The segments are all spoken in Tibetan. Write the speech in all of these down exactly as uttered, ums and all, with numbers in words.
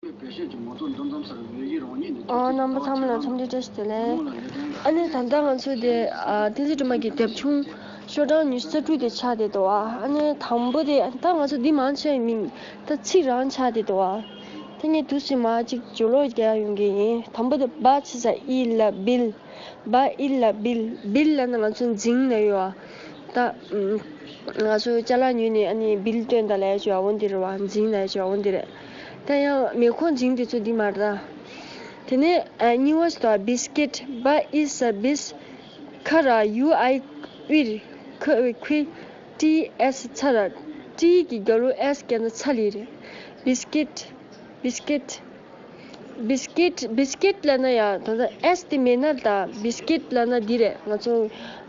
བེད་སྤྱོད་ཀྱི་མང་ཚོགས་འདུ་འཛོམས་སར་འོས་ཡིག་རང་ཉིད་ནས། ཨོ། རྣམ་པ་ཚང་མ་ལ་འཚམས་འདྲི་བཀྲ་ཤིས་བདེ་ལེགས། ཨ་ནི་ད་ལྟ་ང་ཚོ་དེ་ཨ་བསྟན་འཛིན་སྒྲོལ་མ་གི་དེབ་ཆུང་ཤོག་གྲངས་ཉི་ཤུ་རྩ་དྲུག་དེ་ཆགས་བསྡད་འདུག་ཨ། ཨ་ནི་དང་པོ་དེ་ད་ང་ཚོ་འདི་མང་ཆེ་མིང་ད་ཚིག་རང་ཆགས་བསྡད་འདུག་ཨ། ད་ངས་དུས་སུ་མ་གཅིག་སྦྱོར་ཀློག་རྒྱག་ཡོང་གི་ཡིན། དང་པོ་དེ་བ་ཆེ་ས་ཨི་ལ་བིལ། བ་ཨི་ལ་བིལ། བིལ་ལབ་ན་ང་ཚོ་འཛིང་ལབ་ཡོད་ཨ། ད་ང་ཚོ་ཅ་ལག་ཉོས་ནས་ཨ་ནི་བིལ་བཏོན་ད་ལབ་ཡ་ཅིག་ཡོད་ཨ། འོ་འདི་རེད་བ། འཛིང་ལབ་ཡ་ཅིག་ཡོད་ཨ། འོ་འདི་རེད། ད་ཡང་མེ་འཁོར་འཛིང་དེ་ཚོ་འདི་མ་རེད་ད། དེ་ནས་ཨ་གཉིས་པ་ཞིག་ད་བི་སི་ཀིཊ། བ་ཨི་ས་བིས། ཁ་ར་ཡུ་ཨའི་ཝིར། ཁ་ཁུ། ཊི་ཨེས་ཚ་ར། ཊི་གི་རྒྱབ་ལོགས་ཨེས་བརྒྱབ་ན་ཚ་ལི་རེད། བི་སི་ཀིཊ། བི་སི་ཀིཊ། བི་སི་ཀིཊ། བི་སི་ཀིཊ་ལབ་ན་ཡང་ད་ལྟ་ཨེས་དེ་མེད་ན་ད་བི་སི་ཀིཊ་ལབ་ན་འདི་རེད། ང་ཚོ་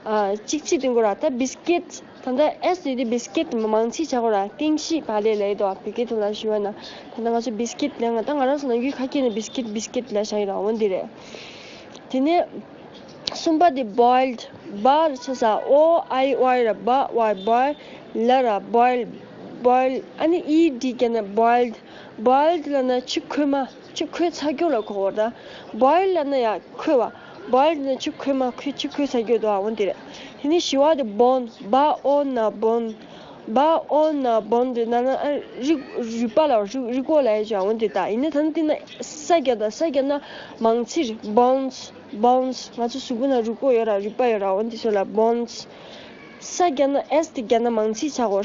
ཨ་གཅིག་གཅིག་སྟོན་དགོས་ར། ད་བི་སི་ཀིཊ་ད་ལྟ་ཨེས་དེ་དེ་བི་སི་ཀིཊ་མང་ཚིག་བྱ་དགོས་ར། ཏིང་ཤི་བ་ལས་ལས་དོ་བོད་སྐད་ཐོག་ལ་ཞུ་བ་ན། ད་ལྟ་ང་ཚོ་བི་སི་ཀིཊ་ལབ་ན། ད་ང་རང་ཚོ་ནང་ཡུལ་ཁ་སྐད་ནས་བི་སི་ཀིཊ་བི་སི་ཀིཊ་ལབ་བཞག་ཡོད་ར། འོ་འདི་རེད། དེ་ནས་གསུམ་པ་དེ་བོའིལ། བ་ར་ཆ་ས་ཨོ་ཨའི་ཝའི་ར་བ་ཝའི་བོའིལ། ལ་ར་བོའིལ། བོའིལ། ཨ་ནི་ཨི་ཌི་བརྒྱབ་ན་བོའིལ། བོའིལ་ལབ་ན་ཆུ་ཁོལ་མ། ཆུ་ཁོལ་ཚ་སྐྱོ་ལ་གོ་བ་ར། བོའིལ་ལབ་ན་ཡང་ཁོལ་བ། བོའིལ་ལབ་ན་ཆུ་ཁོལ་མ། ཁོལ། ཆུ་ཁོལ་ཚ་སྐྱོ་དོ་ཨ། འོ་འདི་རེད། དེ་ནས་བཞི་པ་དེ་བོན། བ་ཨོ་ན་བོན། བ་ཨོ་ན་བོན་དེ་ན་ན་ཨ་རི་རུས་པ་ལ་རུས་རུས་ཁོག་ལ་ཡ་ཅོ་ཨ། འོ་འདི་ད་ཡིན་ན་ད་ནི་དེ་ན་ས་བརྒྱབ་ད། ས་བརྒྱབ་ན་མང་ཚིག་རེད། བོན་སི། བོན་སི། ང་ཚོ་གཟུགས་པོ་ནང་རུས་ཁོག་ཡོད་ར། རུས་པ་ཡོད་ར། འོ་འདི་ཚོ་ལ་བོན་སི། ས་བརྒྱབ་ན་ཨེས་དེ་བརྒྱབ་ན་མང་ཚིག་ཆགས་གོ།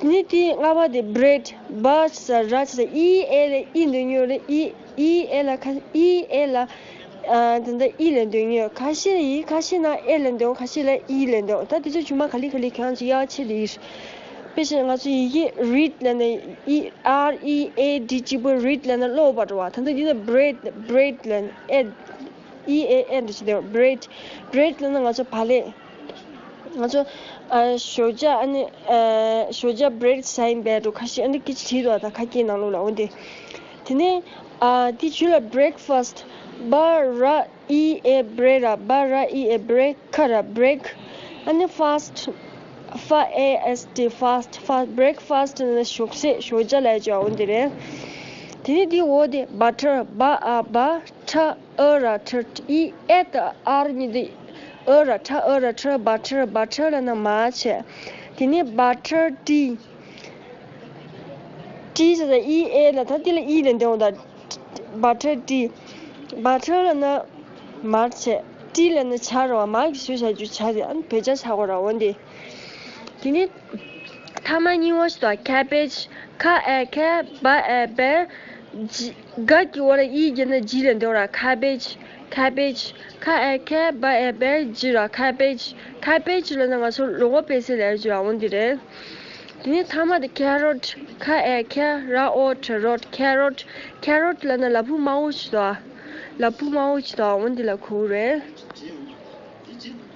དེ་ནས་དེ་ལྔ་པ་དེ་བྷི་རེཌ། བ་ཆ་ས་ར་ཆ་ས་ཨི་ཨེ་ལ་ཨི་འདོན་ཡོད་རེད། ཨི་ཨི་ཨེ་ལ་ཁ་ཨི་ཨེ་ལ་ཨ་དེ་འདྲ་ཨི་ལ་འདོན་ཡོད། ཁ་ཤས་ཡིན། ཁ་ཤས་ན་ཨེ་ལ་འདོན། ཁ་ཤས་ལ་ཨི་ལ་འདོན། ད་དེ་ཚོ་ཆུང་མ་ག་ལེ་ག་ལེ་གང་ཚོ་ཡག་ཆེད་དུ་ཡིན། དཔེ་བཞག་ན་ང་ཚོ་ཡི་གེ་རིཌ་ལབ་ན་ཨི་ཨར་ཨི་ཨེ་ཌི་གཅིག་པོ་རིཌ་ལབ་ན་ཀློག་པ་འགྲོ་བ། ད་ལྟ་འདི་ན་བྷི་རེཌ། བྷི་རེཌ་ལབ་ན་ཨེ་ཨི་ཨེ་ཨེ་འདྲ་ཞིག་འདོན། བྷི་རེཌ། བྷི་རེཌ་ལབ་ན་ང་ཚོ་བག་ལེབ། ང་ཚོ་ཨ་ཞོགས་ཇ་ཨ་ནི་ཨ་ཞོགས་ཇ་བྷི་རེཌ་ཟ་ཡིན་པས་འགྲོ། ཁ་ཤས་ཨ་ནི་སྐད་ཆ་དྲིས་འདུག་ད་ཁ་སྐད་ནང་ལོགས་ལ། འོ་འདི། དེ་ནས་ཨ་དེ་རྗེས་ལ་བྷི་རེག་ཕ་སི་ཊི། བ་ར་ཨི་ཨེ་བྷི་རེ་ར། བ་ར་ཨི་ཨེ་བྷི་རེ། ཁ་ར་བྷི་རེག། ཨ་ནི་ཕ་སི་ཊི། ཧྥ་ཨེ་ཨེས་ཊི། ཕ་སི་ཊི། ཕ་བྷི་རེག་ཕ་སི་ཊི་ནི་ཞོགས་ཟས། ཞོགས་ཇ་ལབ་ཡ་ཅིག་ཡོད་རེད། དེ་ནས་དེའི་འོག་དེ་བ་ཊར། བ་ཨ་བ། ཊ་ཨ་ར་ཊར། ཨི་ཨེ་དང་ཨར་གཉིས་དེ་ཨ་ར་ཊ། ཨ་ར་ཊར། བ་ཊར། བ་ཊར་ལབ་ན་མར་བྱས། དེ་ནས་བ་ཊར་ཊི། ཊི་ཟེར་ད་ཨི་ཨེ་ལ་ད་དེ་ལ་ཨི་ལ་འདོན་འོང་ད། བ་ཊར་ཊི། བ་ཊར་ལབ་ན་མར་བྱས། ཊི་ལབ་ན་ཇ་རེད་བ། མར་གྱི་བཟོས་བྱ་རྒྱུ་ཇ་རེད། ཨ་ནི་བོད་ཇ་ཆགས་དགོས་ར། འོ་འདི། དེ་ནས་ཐ་མ་གཉིས་པ་ཞིག་འདུག་ཁེ་བེཇ། ཁ་ཨེ་ཁེ། བ་ཨེ་བེ། ཇི། ག་གི་འོག་ལ་ཨི་བརྒྱབ་ན་ཇི་ལ་འདོན་ར། ཁེ་བེཇ། ཁེ་བེཇ། ཁ་ཨེ་ཁེ། བ་ཨེ་བེ། ཇི་ར། ཁེ་བེཇ། ཁེ་བེཇ་ལབ་ན་ང་ཚོ་ལོ་ཀོ་པེ་སེ་ལབ་ཡ་ཅིག་ཡོད་ར། འོ་འདི་རེད། དེ་ནས་ཐ་མ་དེ་ཁེ་རོཊ། ཁ་ཨེ་ཁེ། ར་ཨོ་ཊ། རོཊ། ཁེ་རོཊ། ཁེ་རོཊ་ལབ་ན་ལ་ཕུག་དམར་པོ་ཅིག་འདུག་ལ་ཕུག་དམར་པོ་ཅིག་འདུག་འོ་འདི་ལ་གོ་གི་རེད།